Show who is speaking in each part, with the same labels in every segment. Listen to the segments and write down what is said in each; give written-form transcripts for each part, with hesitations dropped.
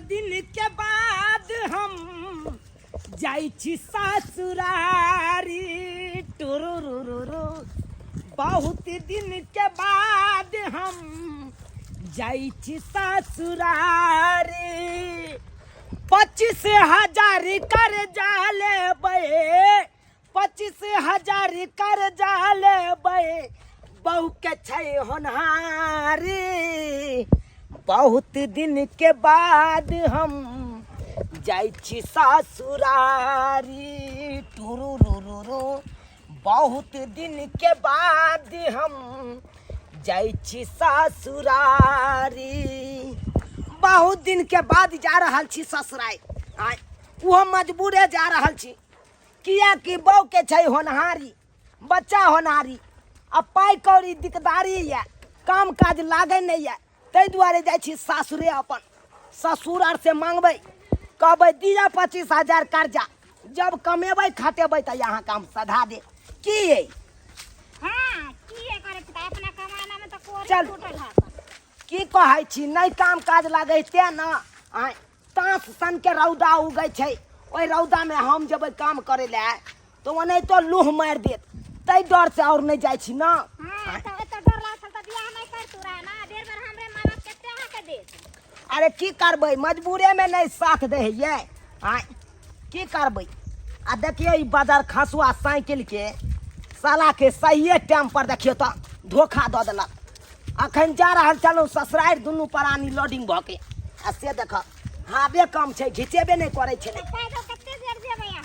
Speaker 1: दिन के बाद हम जाइ छी ससुरारी टुरुरुरुरु। बहुत दिन के बाद हम जाइ छी ससुरारी। 25,000 कर्जा लेबै, 25,000 कर्जा लेबै, बहु के छै होनहारी। बहुत दिन के बाद हम जाइ छी ससुरारी टुरुरुरुरु। बहुत दिन के बाद हम जाइ छी ससुरारी। बहुत दिन के बाद जा रहल छी ससुरारि। आँय, ओहो मजबूरे जा रहल छी, किएकि बहूके छै होनहारी, बच्चा होनहारी आ पाइ कौड़ी दिकदारी यऽ, काम काज लागै नहि यऽ, ताहि दुआरे जाइ छी सासुरे। अपन ससुर आर से मांगबै, कहबै दिअ 25,000 कर्जा, जब कमेबै खटेबै तऽ अहाँके हम सधा देब। की यै?
Speaker 2: हाँ, की ये करे छी? त अपना कमाना में त कोरी
Speaker 1: चल।
Speaker 2: टूटल है।
Speaker 1: की कहै छी, नहि काम काज लागै तेँ ने। आँय, ताँस सनके रौदा उगै छै, ओहि रौदामे हम जेबै काम करै लए तऽ ओनाहितो लूह मारि देत, ताहि डरसँ आओर नहि जाइ छी ने।
Speaker 2: हाँ, त एते डर लागल छल त बियाह नहि करतू रहे ना। बेर बेर हमरे माय बाप कते अहाँके देत?
Speaker 1: अरे की करबै, मजबूरेमे नहि साथ दै हैयै। आँय, की करबै? आ देखियौ ई बाजार खसुआ साइकिलके सालाके सहिए टाइम पर देखियौ तऽ धोखा दऽ देलक। अखन जा रहल छलहुँ ससुरारि दुनू प्राणी लोडिंग भऽ के, आ से देख हावे कम छै, घिचेबे नहि करै छलै।
Speaker 2: तऽ पैदल कते देर जेबै अहाँ?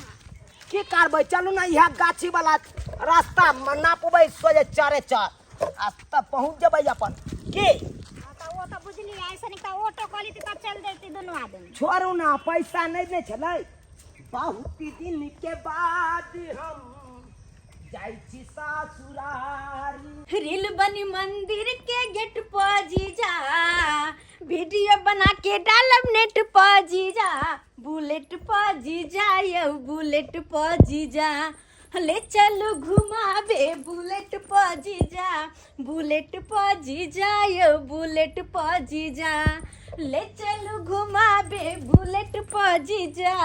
Speaker 1: की करबै, चलू ने इएह गाछी वाला रास्ता नापबै सोझे चारे चार आ तब पहुँच जेबै अपन। की?
Speaker 2: हाँ, तऽ ओ तऽ बुझलियै, ऐसे नीक तऽ ऑटो कऽ लीती तब चलि जैती दुनू आदमी।
Speaker 1: छोड़ू ने, पैसा नहि ने छलै। बहुत दिन के बाद हम जाइ छी ससुरारी।
Speaker 3: रील बनी मंदिर के गेट पर जीजा, वीडियो बना के डालब नेट पर जीजा, बुलेट पर जीजा यौ बुलेट पर जीजा, ले चलो घुमाबे बुलेट पर जीजा, बुलेट पर जीजा यौ बुलेट पर जीजा, ले चलो घुमाबे बुलेट पर जीजा,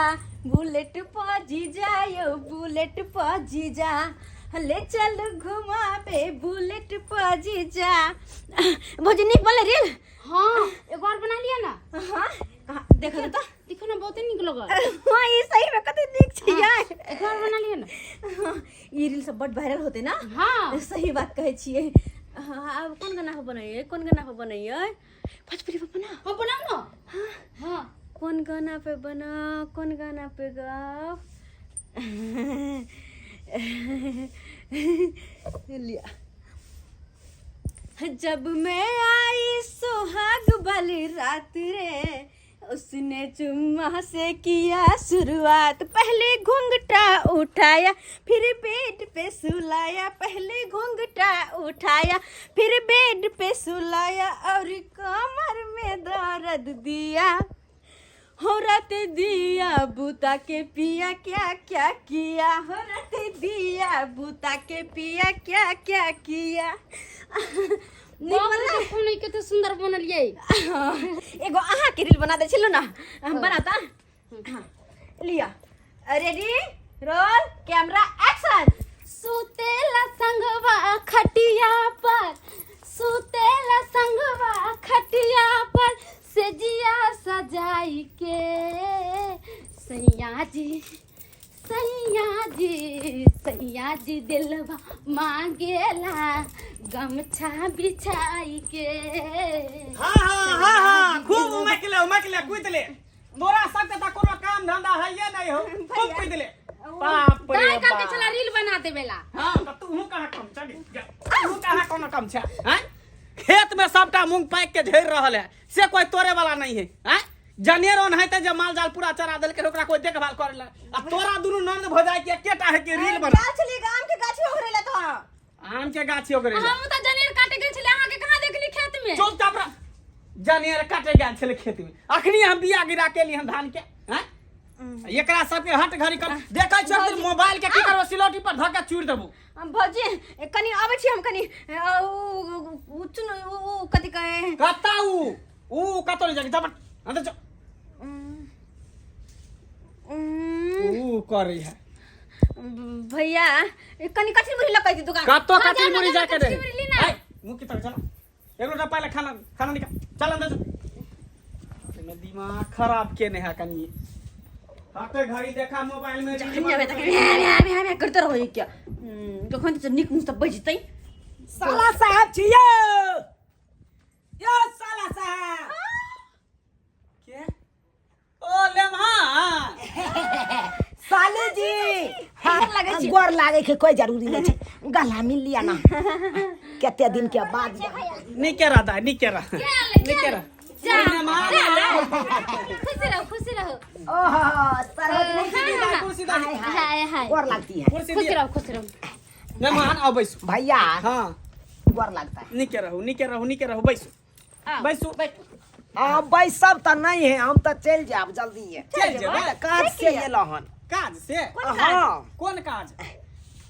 Speaker 3: बुलेट पर जीजा यौ बुलेट पर जीजा, ले चलो घुमाबे बुलेट पर जीजा। भौजी, नीक बनलै रील?
Speaker 2: हाँ, एगो और बना लिया ना।
Speaker 3: हाँ, कहाँ देखो तो।
Speaker 2: देखो ना, बहुते नीक लगल।
Speaker 3: हाँ, ई सही में कते नीक छै यार।
Speaker 2: एगो और बना लिया ना।
Speaker 3: हाँ, ई रील सब बड वायरल होते ना।
Speaker 2: हाँ।
Speaker 3: सही बात कहै छियै। हाँ, आब कोन गाना पर बनैयै, कोन गाना पर बनैयै? भोजपुरी पर बना।
Speaker 2: हाँ, बनाओ ना। हाँ।
Speaker 3: कोन गाना पे बना, कोन गाना पे गाओ? लिया। जब मैं आई सुहाग वाली रात रे, उसने चुम्मा से किया शुरुआत, पहले घूंघटा उठाया फिर बेड पे सुलाया, पहले घूंघटा उठाया फिर बेड पे सुलाया, और कमर में दर्द दिया, हो रात दिया बूता के पिया क्या क्या किया, हो रात दिया बूता के पिया क्या क्या किया। नीक
Speaker 2: बाप रे,
Speaker 3: बनलै?
Speaker 2: देखो ने कते सुंदर बनलियै।
Speaker 3: एगो अहाँके रील बना दै छलहुँ ने, हम बनाता। हाँ, लिअ, रेडी, रोल, कैमरा, एक्शन।
Speaker 2: सुतेला संगवा खटिया पर, सुतेला संगवा खटिया पर, सेजिया सजाई के, सैया जी सैया जी सैया जी दिलवा मांगेला गमछा बिछाई के।
Speaker 4: हाँ हाँ हाँ हाँ, खूब उमक ले, उमक ले, कूद ले। तोरा सबके तऽ कोनो काम धंधा हइये नहीं हो, खूब कूद ले। बाप रे
Speaker 2: दाई कहलकै
Speaker 4: बाप।
Speaker 2: छला रील बना देबेला।
Speaker 4: हाँ, तऽ तूहू कहाँ कम छ गे? तूहू कहाँ कोनो कम छ? हैं? खेत में सबटा मूंग पाकि के झड़ि रहल है, से कोई तोड़े वाला नहीं है। हैं? जनेर ओनाहिते जे माल जाल पूरा चरा देलकै, ओकरा कोई देखभाल करे ला। आ तोरा दुनू नंद भौजाई के एकेटा है कि रील बना।
Speaker 3: गाछ छलियै, आम के गाछी ओकरे ला तो।
Speaker 4: आम के गाछी ओकरे ला।
Speaker 2: हम तऽ जनेर काटे गेल छलियै, अहाँके कहाँ देखली खेत में?
Speaker 4: चुपचाप रह। जनेर काटे गेल छलै खेत में, अखनी हम बिया गिरा के एली हन धान के। हैं? एकरा सबके हट घड़ी कर देखै छियै दिन मोबाइल के की करबो, सिलौटी पर धऽ के चूर देबो।
Speaker 3: भौजी, कनी आबै छी हम, कनी उ चुन उ कथी कहे
Speaker 4: कत्ता उ उ कतौ नहि जाके जबर अंदर जो। करे है।
Speaker 3: भैया कनी कचरी मुरी लकै दुकान।
Speaker 4: कतो
Speaker 2: हाँ,
Speaker 4: कचरी
Speaker 2: जा ना,
Speaker 4: मुरी
Speaker 2: जा ना,
Speaker 4: जाके
Speaker 2: कचरी
Speaker 4: रहे।
Speaker 2: मुरी ली ना।
Speaker 4: ऐ, मुँह की तरफ चला, एक लोटा पहले खाना खाना निकाल, चल अंदर चल। एमे दिमाग खराब केने है कनी, हाथे घड़ी देखा मोबाइल में।
Speaker 3: जखन जाबे तखन म्या म्या म्या म्या करते रहै क्या। कखन तऽ नीक मुँह से बजतै।
Speaker 1: साला साहब छियो यो, साला साहब।
Speaker 4: के ओ लेमहा?
Speaker 1: साले जी।
Speaker 3: गोर लागै छी।
Speaker 1: गोर लागै के कोई जरूरी नहीं छै, गला मिल लिया ना कते दिन के बाद।
Speaker 4: नीके रह दाइ, नीके रह, नीके रह।
Speaker 2: जा,
Speaker 4: मेहमान।
Speaker 2: खुश रहो, खुश रहो।
Speaker 1: ओहो सरोज।
Speaker 2: हाँ,
Speaker 4: कुर्सी दाइ।
Speaker 1: हाय हाय।
Speaker 2: हाय हाय।
Speaker 1: गोर लगती है।
Speaker 4: कुर्सी
Speaker 2: खुश
Speaker 4: दिया।
Speaker 2: रहो, खुश रहो।
Speaker 4: मेहमान, आओ बैसू।
Speaker 1: भैया।
Speaker 4: हाँ।
Speaker 1: गोर लगता है।
Speaker 4: नीके रहू, नीके रहू, नीके रहू, बैसू।
Speaker 2: आओ,
Speaker 4: बैसू।
Speaker 2: बैठू।
Speaker 1: आ बैसब तऽ नहीं है, हम तऽ चलि जायब जल्दी है।
Speaker 4: चलि जेबै?
Speaker 1: काज से एलहुँ हन।
Speaker 4: काज से?
Speaker 1: हाँ।
Speaker 4: कोन काज?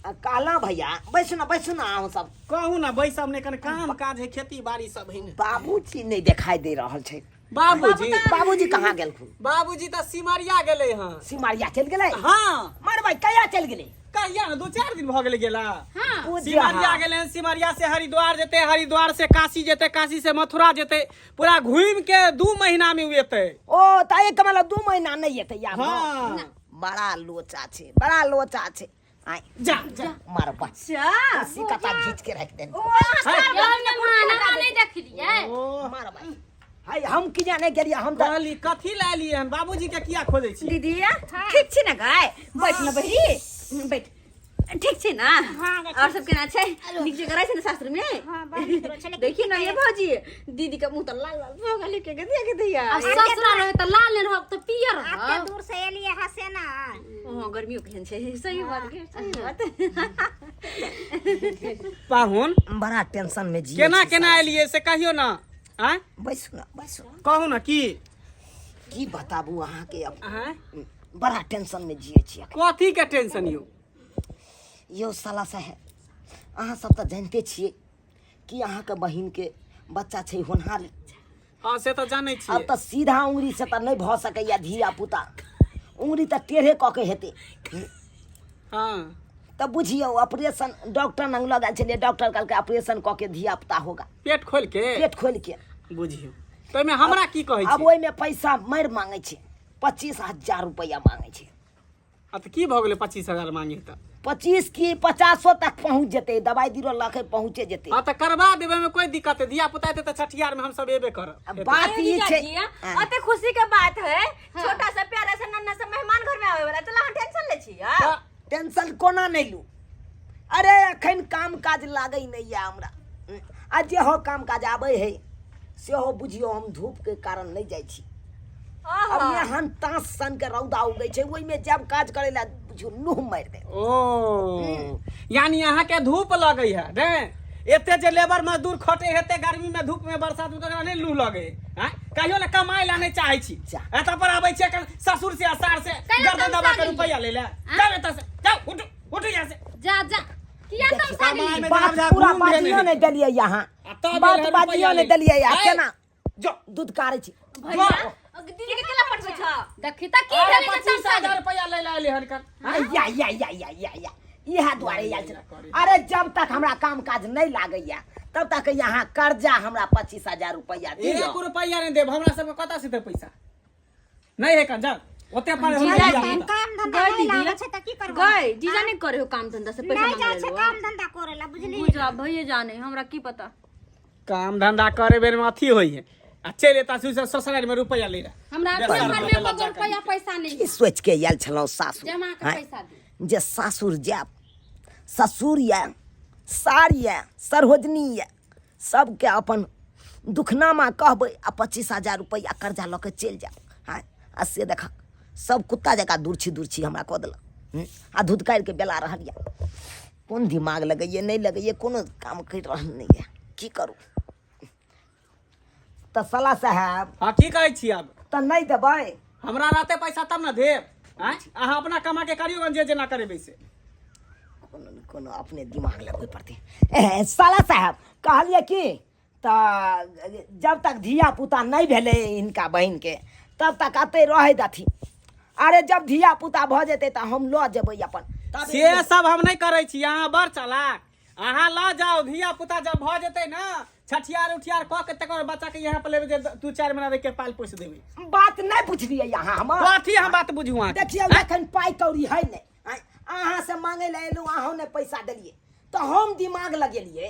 Speaker 1: कहलहुँ भैया, बैसू ना, बैसू ना अहूँ सब।
Speaker 4: कहू ना, बैसब ने, कनि काम काज है, खेती बाड़ी सब है ने।
Speaker 1: बाबूजी नहीं देखाई दे रहल छै।
Speaker 4: बाबूजी?
Speaker 1: बाबूजी कहाँ गेलखुन?
Speaker 4: बाबूजी तऽ सिमरिया गेलै हँ।
Speaker 1: सिमरिया चलि गेलै?
Speaker 4: हाँ।
Speaker 1: मर भाई, कहिया चलि गेलै?
Speaker 4: कहिया ने, 2-4 दिन भऽ गेलै गेला।
Speaker 2: हाँ।
Speaker 4: सिमरिया गेलै हन, सिमरिया से हरिद्वार जेतै, हरिद्वार से काशी जेतै, काशी से मथुरा जेतै, पूरा घूमि के 2 महीना में उ एतै।
Speaker 1: ओ तऽ एक मतलब 2 महीना नहि एतै यार?
Speaker 4: हाँ।
Speaker 1: बड़ा लोचा छै, बड़ा लोचा छै। आय।
Speaker 4: जा जा।
Speaker 1: मार बा।
Speaker 3: अच्छा।
Speaker 1: कुर्सी कता घीच के राखि देने।
Speaker 2: यौ मेहमान, अहाँ नहि देखलियै?
Speaker 4: ओ।
Speaker 1: मार भाई, हाय, हम की जाने गेलियै, हम तऽ
Speaker 4: कहली कथी लए एलियै हन, बाबूजी के किया खोजै छी?
Speaker 3: दीदी, ठीक छी ने गाय? बैठ न बहिरी, बैठ। ठीक छै ना? और सब केना छै? नीक जगह रहै छै ने शास्त्र में?
Speaker 2: हाँ, बड़ नीक रहै छै, लेकिन
Speaker 3: देखिए ना ये भौजी, दीदी के मुंह तऽ लाल लाल भऽ गेलै के गदिया के दैया।
Speaker 2: आ ससुरा रहे तऽ लाल नहि रहब तऽ पियर एते रहब। दूर से एलियै हँ से ना।
Speaker 3: ओ गर्मियो केहन छै, सही बात के, सही बात।
Speaker 4: पाहुन।
Speaker 1: बड़ा टेंशन में जी।
Speaker 4: केना केना एलियै से कहियो ना, आँय?
Speaker 1: बैसू ना, बैसू ना।
Speaker 4: कहू ना की।
Speaker 1: की बताबू अहाँके अब।
Speaker 4: आँय?
Speaker 1: बड़ा टेंशन में जिए छी अखन।
Speaker 4: कथी के टेंशन यौ?
Speaker 1: यौ साला साहेब, अहाँ सब तऽ जानिते छियै कि अहाँके बहिनके बच्चा छै होनहार।
Speaker 4: हाँ, से तऽ जानै
Speaker 1: अब
Speaker 4: छियै।
Speaker 1: तऽ सीधा उंगरी से तऽ नहि भऽ सकैया धिया पुता, उंगरी तऽ टेढ़े कऽ के हेतै।
Speaker 4: हाँ।
Speaker 1: तऽ बुझियौ, ऑपरेशन डॉक्टर लग लऽ गेल छलियै, डॉक्टर कहलकै ऑपरेशन कऽ के धिया पुता होगा।
Speaker 4: पेट खोलि के?
Speaker 1: पेट खोलि के।
Speaker 4: बुझियौ, तऽ ओहिमे हमरा की कहै
Speaker 1: अब
Speaker 4: छी?
Speaker 1: ओहिमे पैसा मारि मांगै छै, 25,000 रुपैआ मांगै छै।
Speaker 4: आ तऽ की भऽ गेलै 25,000 मांगे तऽ?
Speaker 1: 25 की 50 तक पहुँच जेतै, दवाइ बीरो लऽ के पहुँचे जेतै।
Speaker 4: हाँ, तऽ करबा देबै, ओहिमे कोई दिक्कत है, धिया पुता हेतै तऽ छठियार में हम सब एबे करब।
Speaker 1: अब बात ई छै।
Speaker 3: जीजा, अते खुशी के बात है, छोटा सा प्यारा सा नन्ना सा मेहमान घर में आवे वाला, तो अहाँ टेंशन ले छी आ?
Speaker 4: तऽ
Speaker 1: टेंशन कोना नहि लू? अरे एखन काम काज लागै नहि यऽ हमरा, आ जेहो काम काज आबै है सेहो बुझियौ हम धूपके कारण नहि जाइ छी। अब एहन तास सन के रौदा उगै छै, ओहिमे जब काज करै लए बुझियौ लूह मारि दे।
Speaker 4: ओ यानी अहाँके धूप लगै है ने? एते जे लेबर मजदूर खटे हेतै गर्मी में, धूप में, बरसात में, तकरा नहि लूह लगै है? कहियो ने कमाइ ला नहि चाहै छी।
Speaker 1: जा।
Speaker 4: एतऽ पर आबै छियै एखन ससुर से असार से
Speaker 2: कैला
Speaker 4: गर्दन दबा के
Speaker 2: तमसा
Speaker 4: रुपैआ लै ले। जाउ एतऽ से, जाउ, उठू, उठू यहाँ से।
Speaker 2: जा जा, किया तमसा
Speaker 4: कमाइ
Speaker 2: गेली?
Speaker 4: में
Speaker 1: बात
Speaker 4: जब
Speaker 1: पूरा
Speaker 4: घूम भेल
Speaker 1: बाजियो
Speaker 4: है।
Speaker 1: नहि देलियै यहाँ।
Speaker 4: आ तब
Speaker 1: बात
Speaker 4: एलै
Speaker 1: बाजियो
Speaker 4: रुपैआ
Speaker 1: नहि
Speaker 4: लै।
Speaker 1: देलियै यहाँ।
Speaker 4: ऐ,
Speaker 1: केना
Speaker 4: जो
Speaker 1: दूध कारै छी?
Speaker 3: भैया, दीदी के केला पटबै छ?
Speaker 2: देखी तऽ की
Speaker 4: अरे
Speaker 2: भेलै जे
Speaker 4: पच्चीस
Speaker 2: तमसा
Speaker 4: हजार
Speaker 2: गेली?
Speaker 4: रुपैआ लै ला एलै हन कन।
Speaker 1: या या या या या या, इएह दुआरे आयल छलै। अरे जब तक हमरा काम काज नहि लागैया तब तक यहाँ कर्जा हमरा 25,000 रुपैआ दिअ।
Speaker 4: एक रुपैआ नहि देब, हमरा सबके कतऽ से देब पैसा? नहि है कन, जाउ ओते पर
Speaker 3: जीजा
Speaker 4: हमरा
Speaker 3: जी।
Speaker 2: काम धंधा
Speaker 3: गए
Speaker 2: नहीं
Speaker 3: दीदी।
Speaker 2: लागै छै तऽ की करबै?
Speaker 3: गए जीजा नहीं करे हो काम धंधा से पैसा
Speaker 2: नहीं जाइ
Speaker 3: मांगे
Speaker 2: छै
Speaker 3: लो।
Speaker 2: काम धंधा करे ला, बुझली?
Speaker 3: बुझा भैया जाने, हमरा की पता।
Speaker 4: काम धंधा करे बेर में अथी होइ है आ चलि एता ससुराल में रुपैआ लै ला।
Speaker 2: हमरा
Speaker 4: बेस
Speaker 2: अपना
Speaker 4: रुपैआ
Speaker 2: घर में
Speaker 4: लऽ
Speaker 2: एको
Speaker 4: जा
Speaker 2: रुपैआ पैसा नहीं।
Speaker 1: की सोचि के आयल छलहुँ सासुर
Speaker 2: जमा के
Speaker 1: आँय?
Speaker 2: पैसा दे।
Speaker 1: जे सासुर जायब, ससुर यऽ, सार यऽ, सरहोजनी यऽ, सबके अपन दुखनामा कहबै आ 25,000 रुपैआ कर्जा लऽ के चलि जायब। आँय, आ से देखक सब कुत्ता जकाँ दुर्छी दुर्छी हमरा कऽ देलक। आ धुधकारि के बेला रहल यऽ। कोन दिमाग लगैए नहि लगैए, कोनो काम करि रहल नहि यऽ, की करू? तऽ साला साहेब।
Speaker 4: हाँ, की कहै छी आब?
Speaker 1: तऽ नहि देबै?
Speaker 4: हमरा रहतै पैसा तब ने देब। आँय, अहाँ अपना कमा के करियौ जे जेना करेबै से।
Speaker 1: कोनो ने कोनो अपने दिमाग लगबै पड़तै। ए, साला साहेब, कहलियै की तऽ जब तक धिया पुता नहि भेलै हिनका बहिनके तब तक अतै रहै दथिन। अरे जब धिया पुता भऽ जेतै तऽ हम लऽ जेबै अपन। तब
Speaker 4: से सब हम नहि करै छी, अहाँ बड़ चालाक। अहाँ लऽ जाउ, धिया पुता जब भऽ जेतै ने, छठियार उठियार कऽ के तकर बाद बच्चा के यहाँ पर लेबै जे 2-4 महीना रहि के पाल पोसि देबै।
Speaker 1: बात नहि बुझलियै अहाँ हमर।
Speaker 4: कथी हम बात बुझू अहाँके?
Speaker 1: देखियौ, एखन पाइ कौड़ी है नहि। आँय, अहाँ से मांगे लए एलहुँ, अहाँ नहि पैसा देलियै, तऽ हम दिमाग लगेलियै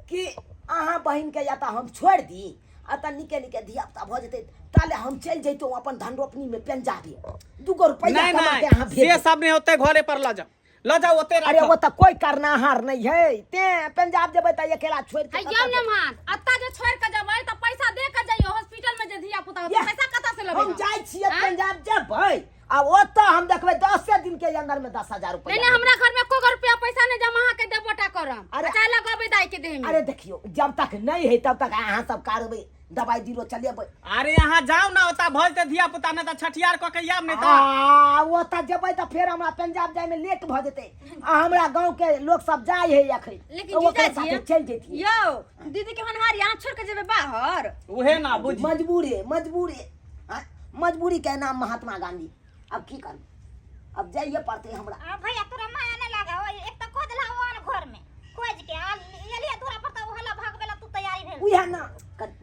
Speaker 1: कि अहाँ बहिनके या तऽ हम छोड़ि दी आ तऽ नीके नीके धिया पुता भऽ जेतै, ताले हम चलि जैतहुँ अपन धन रोपनीमे पंजाबे, दूगो रुपैआ
Speaker 4: नहीं
Speaker 1: कमा के
Speaker 4: नहीं
Speaker 1: अहाँ भेज
Speaker 4: से
Speaker 1: देब।
Speaker 4: सब नहीं होते, घरे पर लऽ जाओ, लऽ जाओ ओते
Speaker 1: अरे
Speaker 4: राखब।
Speaker 1: वो तऽ कोई करनाहार नहीं है, तें पंजाब जेबै तऽ अकेला छोड़ि के
Speaker 5: है
Speaker 1: कतऽ
Speaker 5: यौ
Speaker 1: जेबै?
Speaker 5: मेहमान, अत्ता जे छोड़ के जेबै तऽ पैसा दे के जइयो हॉस्पिटल में, जे धिया पुता होतै,
Speaker 1: यह,
Speaker 5: पैसा कतऽ से लेबै?
Speaker 1: हम जाइ छियै।
Speaker 5: आँय?
Speaker 1: पंजाब जेबै आ ओतऽ हम देखबै 10 दिन के अंदर में 10,000 रुपया।
Speaker 5: नहीं नहीं, हमरा घर में एको गो रुपया पैसा नहीं जमा अहाँ के देबो टा करम।
Speaker 1: अरे-
Speaker 5: चाहे लगबै दाई के देह में।
Speaker 1: अरे देखियो, जब तक नहीं है तब तक अहाँ सब कारबै, दवाई बीरो चलेबै।
Speaker 4: अरे अहाँ जाउ ने, ओतऽ भऽ जेतै धिया पुता ने तऽ छठियार कऽ के आयब, नहि तऽ
Speaker 1: आ ओतऽ जेबै तऽ फेर हमरा पंजाब जाय में लेट भऽ जेतै, आ हमरा गाँव के लोक सब जाय है अखन।
Speaker 3: लेकिन
Speaker 1: तऽ ओकरे
Speaker 3: जीजाजी,
Speaker 1: साथे चलि जैतियै।
Speaker 3: यौ दीदी के होनहार यहाँ छोड़ के जेबै बाहर?
Speaker 4: उहे ना बुझी।
Speaker 1: मजबूरी, मजबूरी, आँय, मजबूरी के नाम महात्मा गांधी। अब की करू, अब जाइए पड़तै हमरा।
Speaker 2: आ भैया, तोरा माया नहीं लागा हो? एक तो खोज ला ओन घर में खोज के आ एलिए तोरा पर, तो हला भागबे ला तू तैयारी भेल।
Speaker 1: उएह ना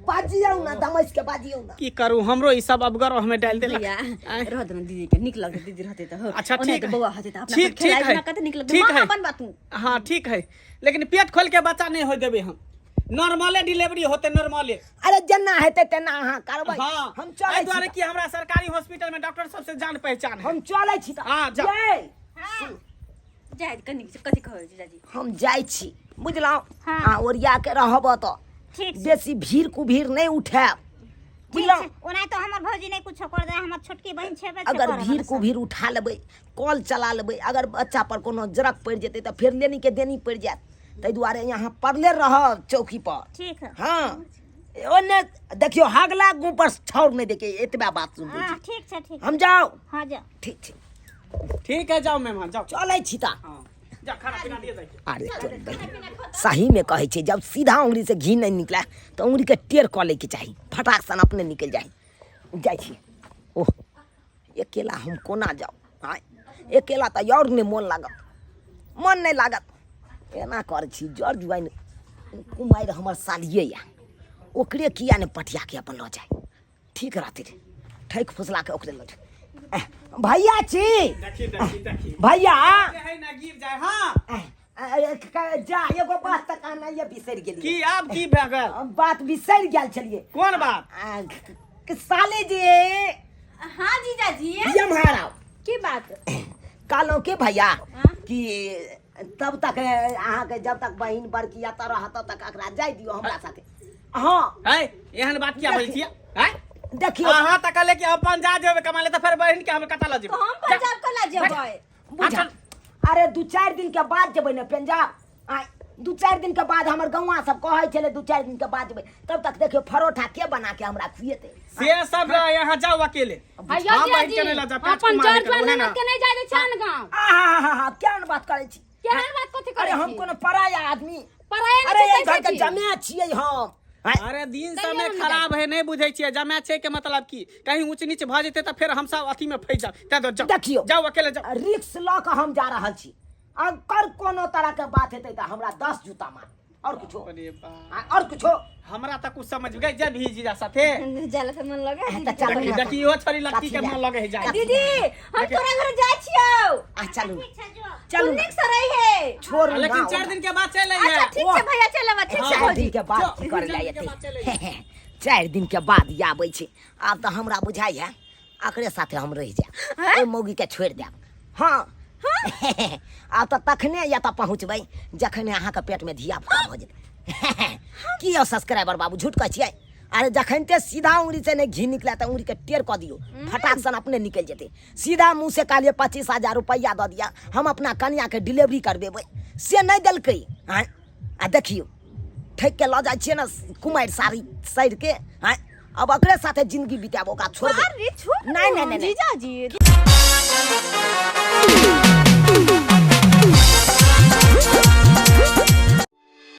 Speaker 1: बाजियौ ना, दमैस के बाजियौ ना।
Speaker 4: की करू, हमरो ई सब अवगर हमें डाल देलक।
Speaker 3: भैया,
Speaker 4: आँय।
Speaker 3: रह दे ना दीदी के, नीक लगतै दीदी रहतै तऽ हो।
Speaker 4: अच्छा,
Speaker 3: ओनाहिते
Speaker 4: ठीक है।
Speaker 3: बौआ होतै तऽ अपना
Speaker 4: ठीक
Speaker 3: सब खेलाइ
Speaker 4: ठीक है।
Speaker 3: ना कते नीक लगतै।
Speaker 4: ठीक
Speaker 3: माँ
Speaker 4: है।
Speaker 3: बनबा तू।
Speaker 4: हाँ ठीक है, लेकिन पेट खोल के बच्चा नहीं हो देबै हम, नॉर्मले डिलीवरी होते, नॉर्मले।
Speaker 1: अरे जेना हेतै तेना अहाँ करबै।
Speaker 4: हाँ,
Speaker 1: हम चलै
Speaker 4: एहि
Speaker 1: छी
Speaker 4: दुआरे
Speaker 1: तऽ।
Speaker 4: कि हमरा सरकारी हॉस्पिटल में डॉक्टर सबसे जान पहचान है।
Speaker 1: हम चलै छी तऽ।
Speaker 4: हाँ, जाउ।
Speaker 1: ये,
Speaker 2: हां।
Speaker 3: जाय कनी कथी कहै जीजाजी?
Speaker 1: हम जाइ छी, बुझलहुँ?
Speaker 2: हाँ।
Speaker 1: अहाँ ओरिया के रहब तऽ
Speaker 2: ठीक छै।
Speaker 1: बेसी भीड़ कुभीड़ नहि उठायब,
Speaker 2: ठीक
Speaker 1: बुझलहुँ?
Speaker 2: छै। ओना तो हमर भौजी नहीं कुछो कर दे, हमर छोटकी बहिन छेबे छै
Speaker 1: अगर
Speaker 2: करऽ
Speaker 1: भीड़
Speaker 2: वाला सब।
Speaker 1: कुभीड़ उठा लेबै, कल चला लेबै, अगर बच्चा पर कोनो जरक पड़ि जेतै तऽ फेर लेनी के देनी पड़ि जायत। ताहि दुआरे यहाँ पड़ले रहब चौकी पर।
Speaker 2: ठीक है।
Speaker 1: हाँ, ओने देखियो, हगला मुँह पर छाउर नहि देखे, एतबा बात सुन।
Speaker 2: हाँ ठीक छै, ठीक।
Speaker 1: हम जाउ?
Speaker 2: हाँ, जाओ।
Speaker 1: ठीक छै।
Speaker 4: ठीक है, जाओ मेहमान, जाओ।
Speaker 1: चलै छी तऽ।
Speaker 4: हाँ, जा, खाना पीना दिए जाइए।
Speaker 1: अरे तोरी बहिन, सही में कहै छै, जब सीधा उंगली से घी नहीं निकला तऽ उंगली के टेढ़ कऽ लैके चाही, फटाक सन अपने निकलि जाइ। जाइ छी। ओह, अकेला हम कोना जाउ? आँय, अकेला तऽ आओर नहि मोन लागत, मन नहि लागत। एना करै छी, जर जुआइन कुमारि हमर सालिए यऽ, ओकरे किया नहि पटियाके अपन लऽ जाय, ठीक रहतै रे। ठकि फुसला के ओकरे लऽ जाय। एह, भैया छी।
Speaker 4: देखी देखी देखी।
Speaker 1: भैया।
Speaker 4: है ना गिर जाए। हाँ।
Speaker 1: एह, ए, जा, एगो बात तऽ कहनाइए बिसरि गेलियै।
Speaker 4: की आब की भए गेल?
Speaker 1: बात बिसरि गेल छलियै।
Speaker 4: कोन बात?
Speaker 1: आ, साले जी।
Speaker 3: हाँ जीजाजी।
Speaker 1: एम्हर आउ।
Speaker 3: की बात?
Speaker 1: कहलहुँ के भैया
Speaker 3: हाँ?
Speaker 1: कि तब तक अहाँके जब तक बहिन बड़की एतऽ रहत तब तक एकरा जाय दियौ हमरा साथे। हाँ।
Speaker 4: है, एहन बात किया बोलै छियै? हैं?
Speaker 1: देखियौ,
Speaker 4: अहाँ तऽ कहले कि अपन जा जेबै कमा ले, तऽ फेर बहिन के हम कतऽ लऽ
Speaker 3: तो
Speaker 4: जेबै?
Speaker 3: हम पंजाब कला जेबै।
Speaker 1: बुझा, अरे 2-4 दिन के बाद जेबै ने पंजाब। आँय, 2-4 दिन के बाद हमर गौआ सब कहै छलै, 2-4 दिन के बाद जेबै, तब तक देखियौ फरोठा के बना के हमरा खुएतै।
Speaker 4: से सब रह, यहाँ जाओ अकेले।
Speaker 5: है यौ
Speaker 4: हम बहिन
Speaker 5: जीजाजी,
Speaker 4: के नहीं लऽ जाब, काज
Speaker 5: अपन
Speaker 4: कुमार
Speaker 5: जर
Speaker 4: के, उहे
Speaker 5: जुआन
Speaker 4: ना।
Speaker 5: के नहीं जाय दै छै आन गाँव।
Speaker 1: आहा, केहन बात करै छी?
Speaker 5: केहन बात कथी
Speaker 1: अरे
Speaker 5: करै
Speaker 1: हम
Speaker 5: छी?
Speaker 1: कोनो पराया आदमी?
Speaker 5: पराया
Speaker 1: अरे
Speaker 5: नहि
Speaker 1: एहि
Speaker 5: छै,
Speaker 1: घर के
Speaker 5: कैसे छी?
Speaker 1: जमे छियै हम। आँय,
Speaker 4: अरे दिन
Speaker 5: तैयो
Speaker 4: समय
Speaker 5: हम
Speaker 4: खराब है, नहीं बुझै छियै जमा छै के मतलब की, कहीं ऊंच नीच भऽ जेतै तऽ फेर हमसब अथी में फंसि जाब। तैं दुआरे जाउ।
Speaker 1: देखियौ।
Speaker 4: जाउ अकेले जाउ।
Speaker 1: रिक्स लऽ कऽ हम जा रहल छी, अगर कोनो तरह के बात हेतै तऽ हमरा 10 जूता मार, और कुछो?
Speaker 4: अरे बाप।
Speaker 1: आ, और कुछो?
Speaker 4: हमरा तऽ कुछ समझ गए, जब ही जीजा साथे
Speaker 3: जाला से मन लगे है।
Speaker 1: तऽ चलू
Speaker 4: देखी
Speaker 1: ना।
Speaker 4: देखी, इहो छोरी लड़की के
Speaker 1: कथी
Speaker 4: मन लगे है जाय।
Speaker 3: दीदी, हम तोरा घर जाय छियौ।
Speaker 1: आ चलू।
Speaker 2: ठीक छै, जो।
Speaker 1: चलू
Speaker 3: तू
Speaker 1: ना।
Speaker 3: नीक से रही है।
Speaker 1: छोड़ू
Speaker 4: लेकिन
Speaker 1: ना।
Speaker 4: 4 दिन के बाद चल अइहे।
Speaker 3: अच्छा ठीक छै भैया, चलब। ठीक छै।
Speaker 1: 4
Speaker 3: भौजी
Speaker 1: दिन के बाद की करे
Speaker 4: 4
Speaker 1: लए
Speaker 4: दिन के बाद चलि
Speaker 1: एतै? 4 दिन के बाद ई आबै छै। आब तऽ हमरा बुझाइ है एकरे साथे हम रहि जायब, ओहि मौगी के छोड़ि देब। हाँ, आब तऽ तखने या तऽ पहुँचबै जखन अहाँके पेटमे धिया पुता भऽ जेतै। की यौ सब्सक्राइबर बाबू, झूठ कहै छियै? अरे जखन ते सीधा उंगली से नहि घी निकले तऽ उंगली के टेढ़ कऽ दियौ, फटाक सन अपने निकलि जेतै। सीधा मुँह से कहलियै 25,000 रुपैआ दऽ दिअ, हम अपना कनियाके डिलीवरी करबेबै, से नहि देलकै। आँय, आ देखियौ, ठकि के लऽ जाइ छियै ने कुमारि साड़ी सड़ि के। आँय, अब ओकरे साथे जिंदगी बितायब, ओकरा छोड़बै
Speaker 3: अरे छोड़।
Speaker 1: नहीं, नहीं, नहीं, नहीं।
Speaker 3: जीजाजी।